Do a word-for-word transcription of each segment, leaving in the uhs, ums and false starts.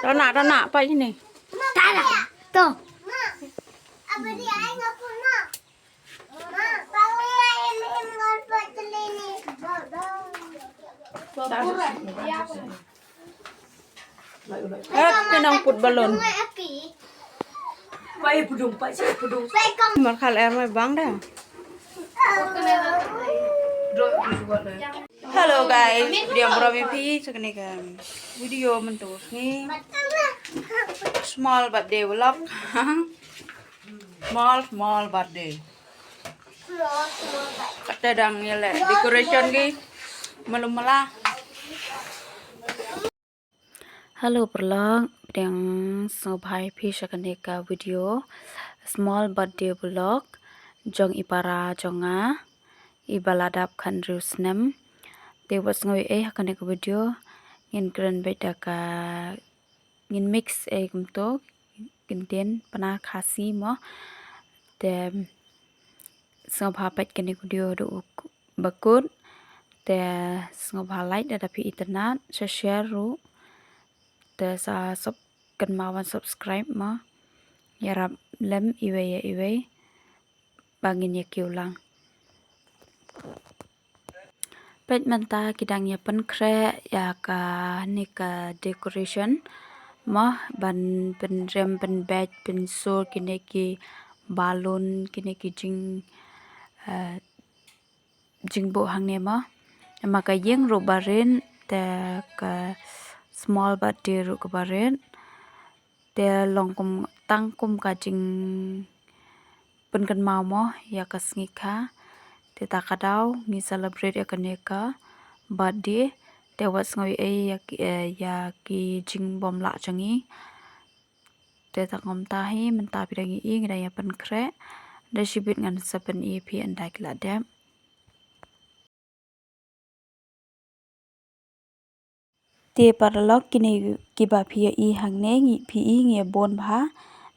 Tana, tana, pa ini. Tana. To. Eh, pinang put balon. Pai pudung, pai si pudung. Markhal air mai bang dah. Hello guys, dia beramai pi cakap ni kan. Video mentu ni. Small birthday vlog. Small, small birthday. Kata dang ni le decoration ki. Malu mala. Hello paralok, pdiang sngewbha ïa phi sha kane ka video small birthday vlog jong i para jong nga, i ba la dap khathynriew snem. Te wat sngew ei ha kane ka video, ngin kren beit da ka, ngin mix ei kumto, kyntien Pnar Khasi mo. Te sngewbha peit kane ka video haduh bakut. Te sngewbha like lada phi itynnad, sa share ruh. Te sa sub, kynmaw ban subscribe mo. Ïarap lem iwei ïa iwei ba ngin ïa kiew lang. Peit mynta ki dang ïa pynkhreh ïa kane ka decoration mo, ban pynrem, pynbeit, pynsur kine ki balloon, kine ki jing, eh, jingbuh hangne mo. Namar ka ïing ruh barit, te ka small birthday ruh ka barit. Te long kum, tang kum ka jingpynkynmaw mo ïa ka sngi kha. Te ta ka daw ngi celebrate ïa kane ka birthday. Te wat sngew ei ïa ki, eh, ïa ki jingbym lah jong ngi. Te tang kumta hi mynta phi dang ïohi ngi dang ïa pynkhreh. Da shibit ngan sa pyni ïa phi ynda ki la dep. Te paralok, kine kiba phi ïohi hangne ngi, phi i ngi ïa bun bha.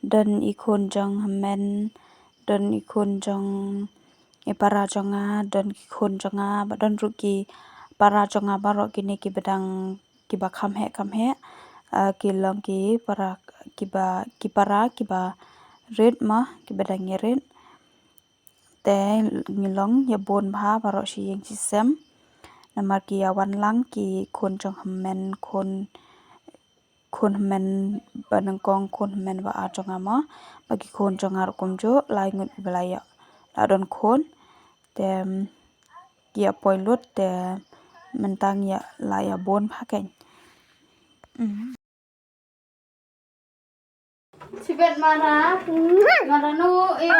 Don i khun jong hynmen, don i khun jong i para jong nga, don ki khun jong nga, ba don ruh ki para jong nga baroh kine kiba dang, kiba kham heh kham heh. Ah, ki long ki para kiba, ki para kiba rit mo, kiba dang ïa rit. Te ngi long ïa bun bha baroh shi ïing shi sem. Namar ki ïa wan lang ki khun jong hynmen, khun, khun hynmen ba nyngkong, khun hynmen ba ar jong nga mo. Ba ki khun jong nga ruh kumjuh, lai ngut ba la ïa, la don khun. Te ki ïa poi lut, te mynta ngi ïa la ïa bun bha kein. Mm. Sibet mara, mara nu, eh,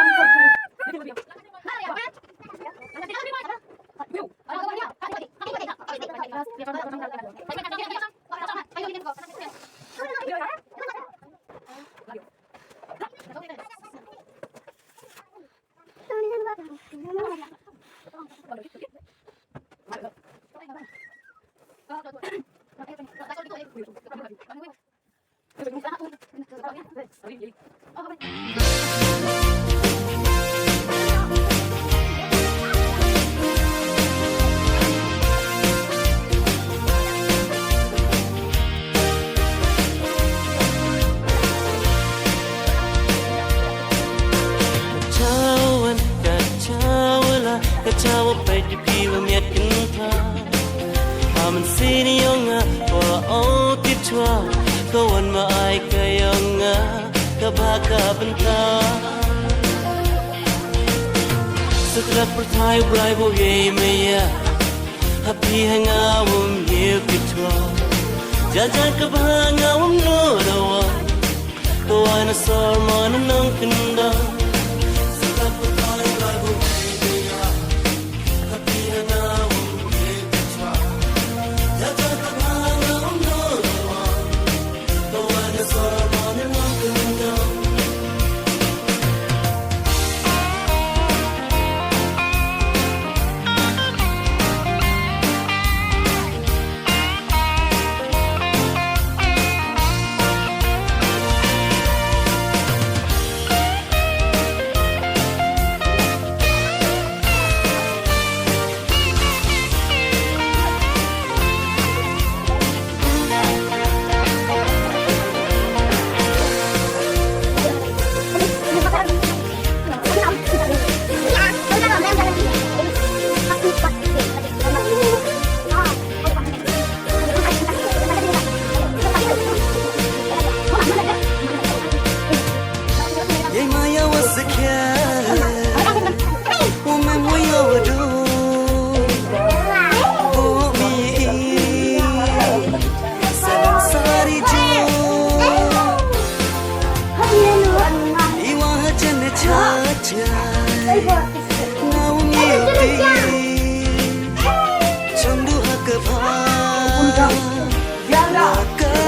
Ka chawan, ka chawala, ka chawa peit ïa phi ba miat kynta. Ha mynsiem jong nga, wa o ti chwa, ka wan ma ai ka jong nga, ka ba ka bynta. Sa khlad pyrthai u Blai ba u ïai maya. Ha phi ha nga wym ïew ki twa. Jan jan ka ba ha nga wym nud dawa. Ka wai na sor ma na nongkyndong. Sa ka pyrthai ba bu ki ya. Ha phi ha nga wym ïew ki twa. Jan jan ka ba ha nga wym nud dawa. Ka wai na sor ma na nongkyndong.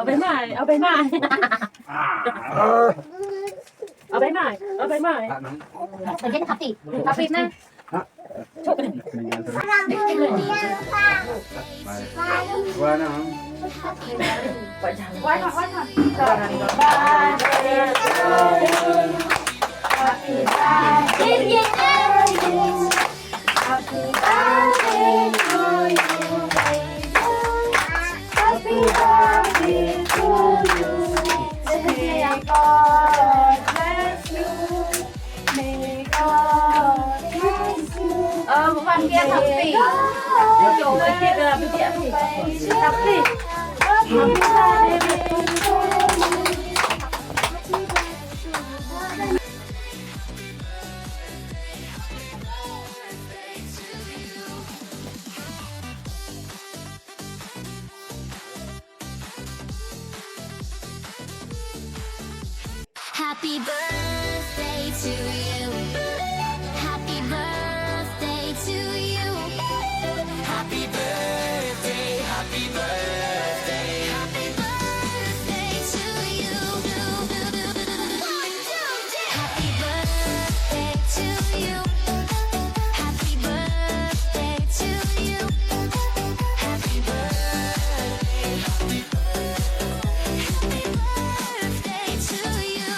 Abai mai, abai mai. Abai mai, abai mai. Again, kapi. Kapi na. Happy birthday to you. Happy birthday to you. Happy birthday, happy birthday. Happy birthday to you. Happy birthday to you. Happy birthday to you. Happy birthday. Happy birthday to you.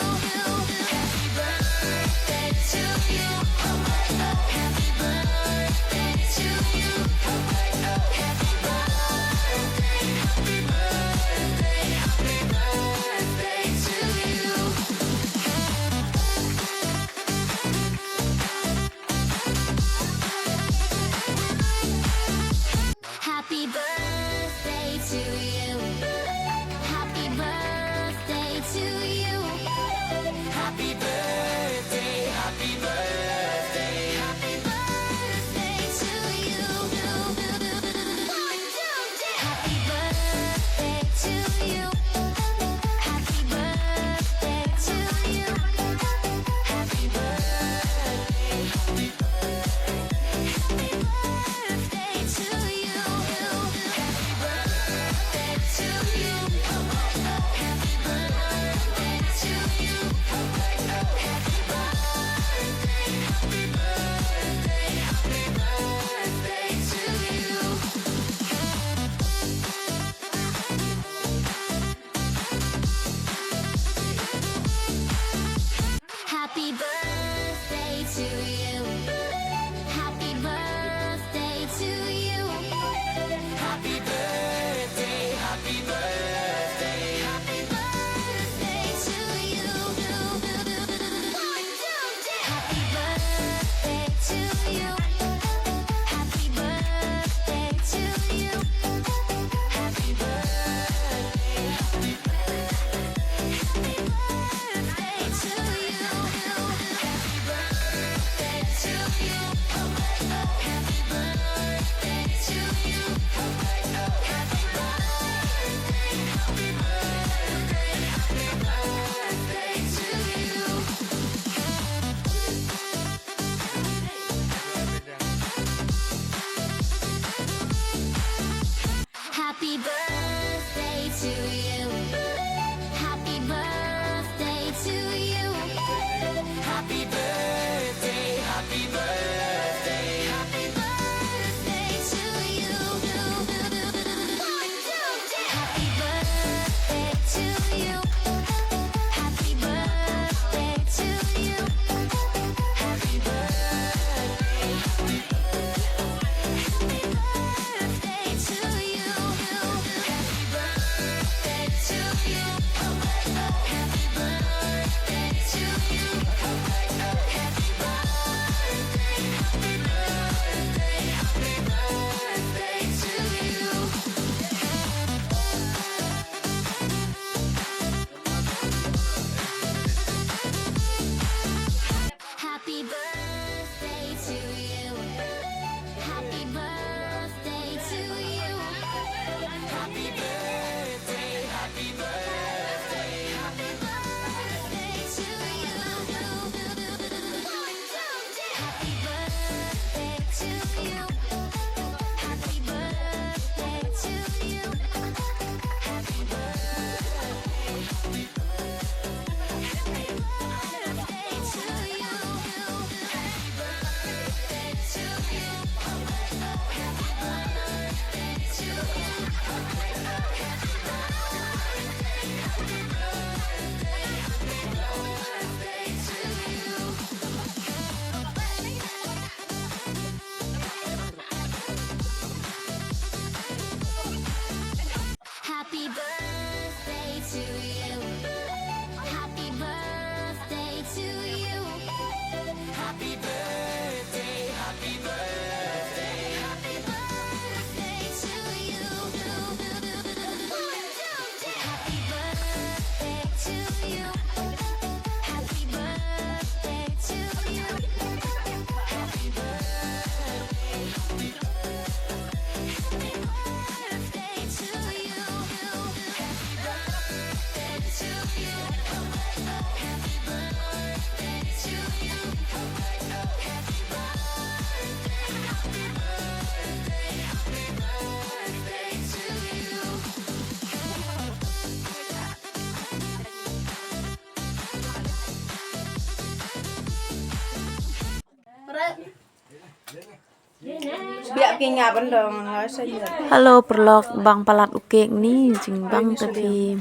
Biak ki nga ban dong, ha, sa ngi. Hello, paralok, bang palat u kek ni, jingbang te phi.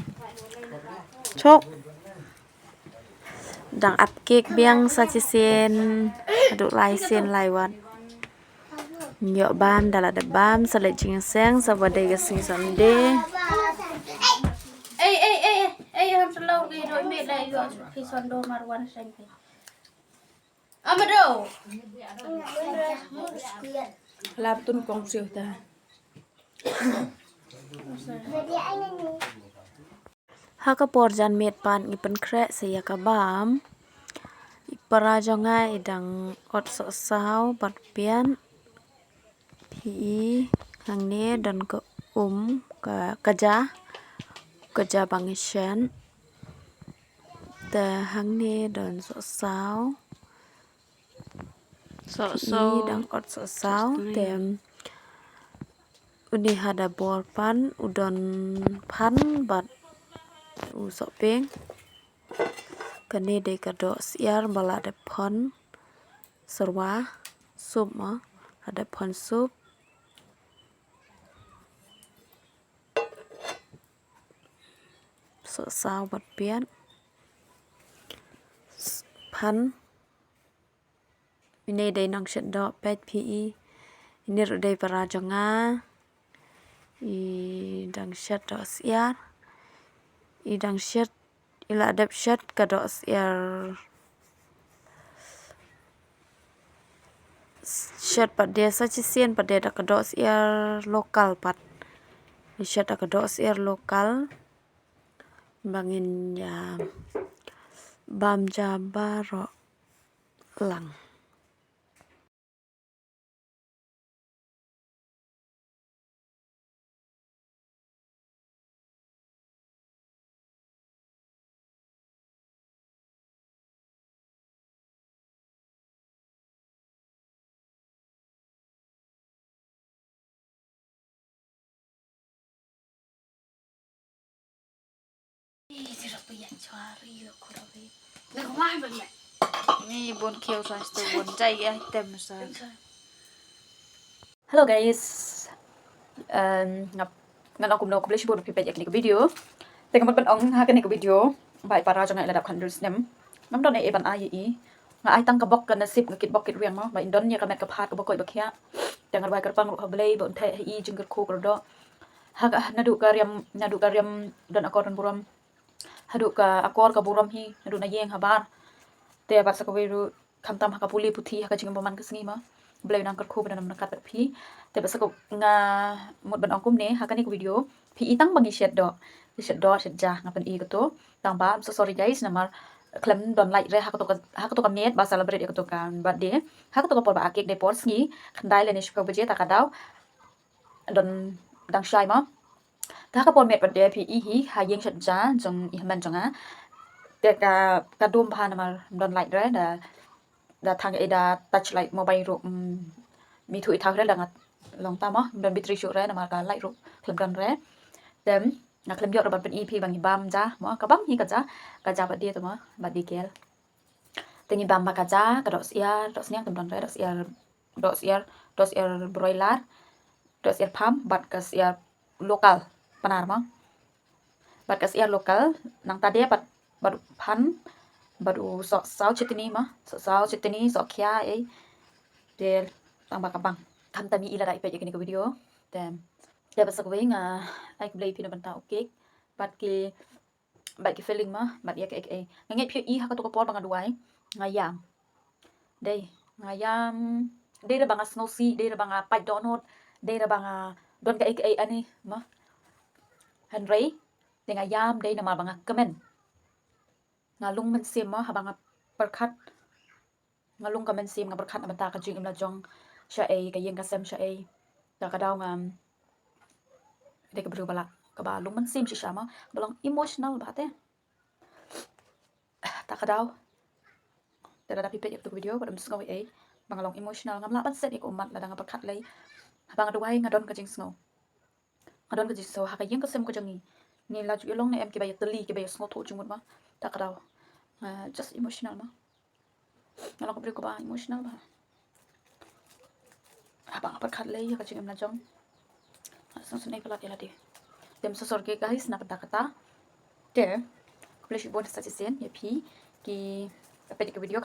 Chok. Dang ap kek biang sa shisien, haduh lai sien lai wat. Ïoh bam, da la dep bam, sa leit jingïaseng, sa ba dei ka sngi Sunday. Ei, ei, ei, ei, ei, ham selaw ki doi me da ïoh ki sondo marwan seng ki. Amado. Lap tun kong siu ta. Ha ka por janmiet pat ngi pynkhreh sa ïa ka bam. I para jong nga i dang ot sohsaw bad pian. Phi i hangne don ka um, ka, ka ja, ka ja ba ngi shet. Te hangne don sohsaw. Sohsaw. Phi i dang ot sohsaw. Te une ha da bor pat u don phan bad u sohpieng. Kane dei ka doh syiar ba la dep phon syrwa, sup mo, la dep phon sup. Sohsaw bad piat. Phan. Ine dei nang shet doh, peit phi i. Ine ruh dei para jong nga. I dang shet doh syiar. I dang shet, i la dep shet ka doh syiar. Shet pat de sa shisien pat de da ka doh syiar local pat. I shet da ka doh syiar local. Ba ngin ïa bam ja baroh lang. Ni bun khiew sa sto bun jai ya tem sa. Hello guys. Um, ngap ngan ong kumno, khublei shibun phi peit ïa kane ka video. Te nga mut ban ong ha kane ka video ba i para jong nga i la dap khatsan snem. Ngam don ei ei ban ai ïa i. Nga ai tang ka bok ka nasib, nga kit bok kit rwiang mo, ba in don ïa ka met ka phad kaba koit ba khiah. Te nga duwai kyrpang ruh ha U Blei ba un theh ha i jingkyrkhu kyrdoh. Ha ka, naduh ka riam, naduh ka riam don akor don burom. Haduh ka akor ka burom hi, naduh na ïing habar. Te bad sa kawei ruh khamtam ha ka pule puthi, ha ka jingim bymman ka sngi mo. Blei u nang kyrkhu ban ym ryngkat bad phi. Te bad sa ka, nga mut ban ong kumne ha kane ka video. Phi i tang ba ngi shet doh. Ngi shet doh, shet ja, nga pyni kato. Tang ba, I'm so sorry guys, namar khlem don light re ha kato ka, ha kato ka miet ba celebrate ïa kato ka birthday. Ha kato ka por ba ïa kek dei por sngi khyndai lane shiphew baje ta ka daw. Don dang shai mo. Te ha ka por miet pat de phi i hi ha ïing shet ja jong i hynmen jong nga. Te ka, ka dum bha namar ym don light re, da, da thang ei da touch light mobile ruh, mm, mi thu i thaw re da nga long ta mo, ym don battery shuh re namar ka light ruh khlem don re. Te nga khlem ïoh ruh ban pyni phi ba ngi bam ja mo, ka bam hi ka ja, ka ja pat de te mo, bad de kel. Te ngi bam ba ka ja, ka doh syiar, doh sniang te ym don re, doh syiar, doh syiar, doh syiar broiler, doh syiar farm, bad ka syiar local, Pnar mo. Bad ka syiar local, nangta de bad, bad u phan, bad u sohsaw chitni mo, sohsaw chitni, sohkhia ei. Te tang ba ka bang. Khamtam i la dep peit ïa kane ka video. Te, te bad sa kawei nga ai khublei phi na bynta u kek. Bad ki bad ki filling mo, bad ïa kaei kaei. Nga ngeit phi i ha kato ka por ba nga duwai, nga ïam. Dei, nga ïam, dei re ba nga sngewsih, dei re ba nga pait dohnud, dei re ba nga don kaei kaei ani mo. Hynrei, dei nga ïam, dei namar ba nga kmen. Nga lung mynsiem mo, haba nga pyrkhat. Nga lung ka mynsiem, nga pyrkhat na bynta ka jingim la jong shaei, ka ïing ka sem shaei. Ta ka daw nga dei ka briew ba la, kaba lung mynsiem shisha mo, kaba long emotional bha te. Ta ka daw. Te lada phi peit ïa kato ka video, bad ym sngew ei ei ba nga long emotional, ngam lah ban set ïa ka ummat lada nga pyrkhat lei. Haba nga duwai nga don ka jingsngew. Nga don ka jingsngew ha ka ïing ka sem ka jong ngi. Ngi la ju ïalong ne em kiba ïatylli, kiba ïasngewthuh jingmut mo. Ta ka daw. Nga just emotional mo. Nga long ka briew kaba emotional bha. Haba nga pyrkhat lei ïa ka jingim la jong, sngew sngew palat ïa lade. Te ym sngewsih guys, na ka bynta kata. Te khublei shibun sa shisien ïa phi kiba peit ïa ka video.